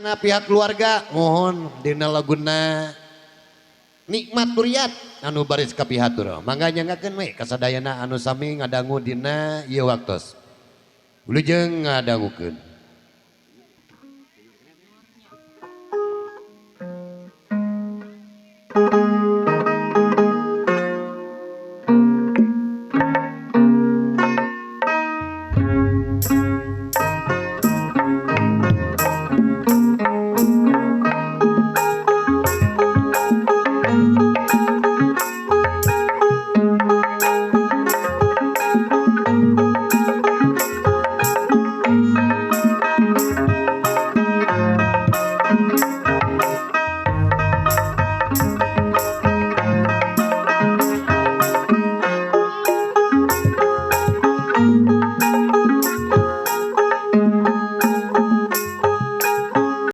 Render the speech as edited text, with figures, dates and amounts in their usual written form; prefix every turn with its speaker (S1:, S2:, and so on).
S1: Na pihak keluarga mohon dina laguna Nikmat Duriat anu baris kapihatur. Mangga nyanggakeun we kasadayana anu sami ngadangu dina ieu waktos. Wilujeng ngadangukeun.